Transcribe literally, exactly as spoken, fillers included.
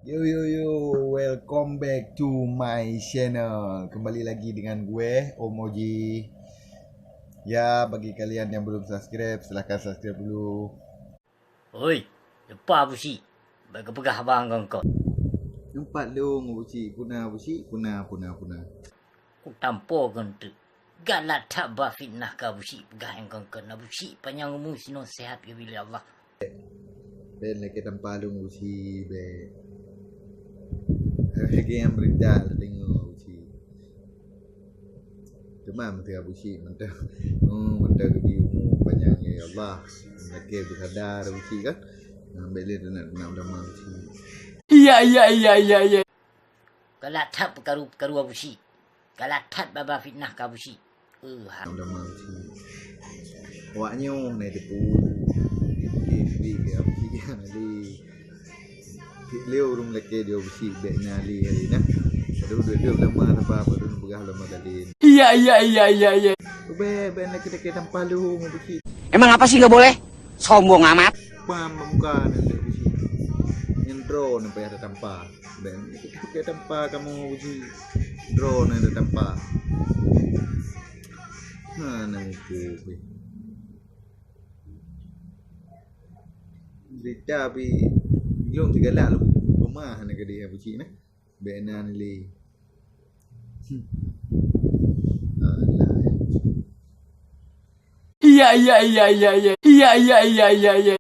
Yo yo yo, welcome back to my channel. Kembali lagi dengan gue, Om Oji. Ya, bagi kalian yang belum subscribe, silahkan subscribe dulu. Oi, lupa Abu Syik. Bèk geupeugah haba ngon kau. Nampak lôn Abu Syik, puna Abu Syik, puna, puna, puna. Kutampo keu enteuk. Galak that ba fitnah keu Abu Syik peugah nyang kon-kon. Abu Syik panyang umu sinoe seuhat geubri lé Allah. Bèk lakèe tampa lôn Abu Syik, bèk. Lagèe nyang beurita tadeungö Abu Syik. Teuma meuteumèe Abu Syik mantong. Oh, mantong geubri umu panyang, ya Allah. Lakèe beusadar Abu Syik kan. Nah, bèk lé teunak-teunak ulama Abu Syik. Iya, iya, iya, iya, iya. Galak that peukaru-peukaru Abu Syik. Galak that ba-ba fitnah keu Abu Syik. Eh, ha. Ulama Abu Syik. Awak nyoe na teupeue. Oke, jadi ke Abu Syik kan tadi. Cit lé ureueng lakèe di Abu Syik bèk na lé hari nah. Padahai duek-duek ulama saba, padahai peugah ulama dalil. Iya, iya, iya, iya, iya. Bèk, bèk lakèe-lakèe tampa lôn Abu Syik. Emang apa sih nggak boleh? Sombong amat. Pam muka na Abu Syik. Nyan droeneuh payah tatampa. Bèk, bèk tampa kamoe Abu Syik. Droeneuh tatampa. Hana muphom pih. Cerita pih lôn teugalak lôn peumah hana keudéh Abu Syik nah. Bèk na lé. Hmm. Alah. Iya, iya, iya, iya, iya. Iya, iya, iya, iya, iya.